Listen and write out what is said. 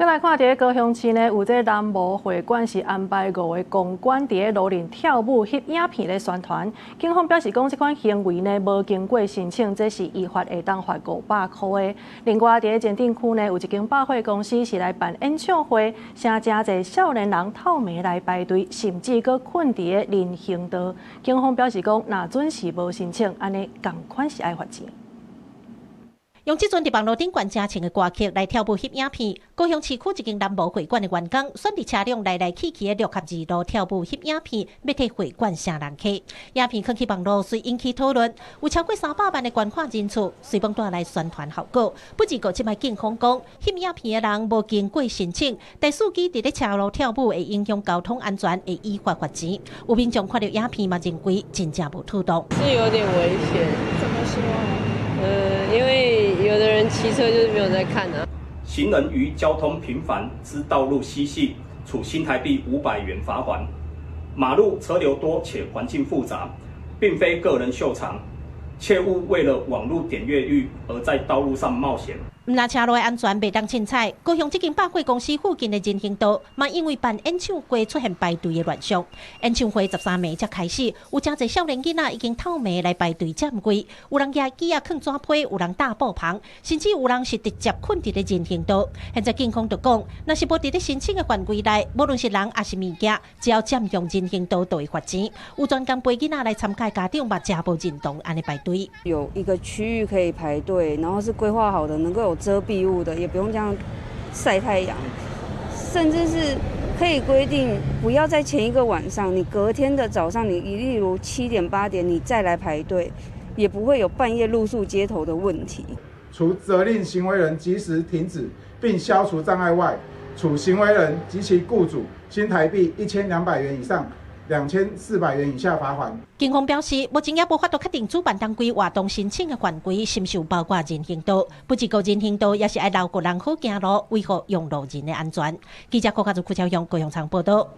閣來看佇咧高雄市呢，有這個男模會館是安排五个公關佇咧路頂跳舞翕影片咧宣傳。警方表示講，這款行為呢無經過申請，這是依法會當罰五百箍的。另外，佇咧前鎮區呢，有一間百貨公司是來辦演唱會，誠濟少年人透暝來排隊，甚至閣睏佇咧人行道。警方表示講，若準是無申請，按呢仝款是愛罰錢。用這陣佇網路頂懸真情的歌曲來跳舞翕影片，高雄市區一間男模會館的員工選佇車輛來來去去的六合二路跳舞翕影片，欲替會館晟人客。影片囥去網路，隨引起討論，有超過三百萬的觀看人次，隨攏帶來宣傳效果。不過，這擺警方講，翕影片的人無經過申請，帶手機佇咧車路跳舞會影響交通安全，會依法罰錢。有民眾看著影片嘛，認為真正無妥當。是有點危險。怎麼說？因為有的人騎車就是沒有在看啊。行人於交通頻繁之道路嬉戲，處新台幣500元罰鍰。馬路車流多且環境複雜，並非個人秀場，切勿為了網路點閱率而在道路上冒險。毋但車路的安全袂當凊彩，高雄這間百貨公司附近的人行道，嘛因為辦演唱會出現排隊的亂象。演唱會十三暝才開始，有誠濟少年囡仔已經透暝來排隊佔位，有人舉椅仔囥紙批，有人搭布棚，甚至有人是直接睏佇咧人行道。現在警方就講，若是無佇咧申請的範圍內，無論是人抑是物件，只要佔用人行道，就會罰錢。有專工陪囡仔來參加家長嘛，誠無認同按呢排隊。有一個區域可以排隊，然後是規劃好的，能夠有遮蔽物的，也不用這樣曬太陽，甚至是可以規定不要在前一個晚上，你隔天的早上，你例如7點8點你再來排隊，也不會有半夜露宿街頭的問題。除責令行為人即時停止並消除障礙外，處行為人及其雇主新台幣1200元以上2400元以下罰鍰。警方表示，目前也無法度確定主辦單位活動申請的範圍是毋是有包括人行道。不過人行道也是愛留予人好行路，維護用路人的安全。記者郭家祖、柯超雄高雄場報道。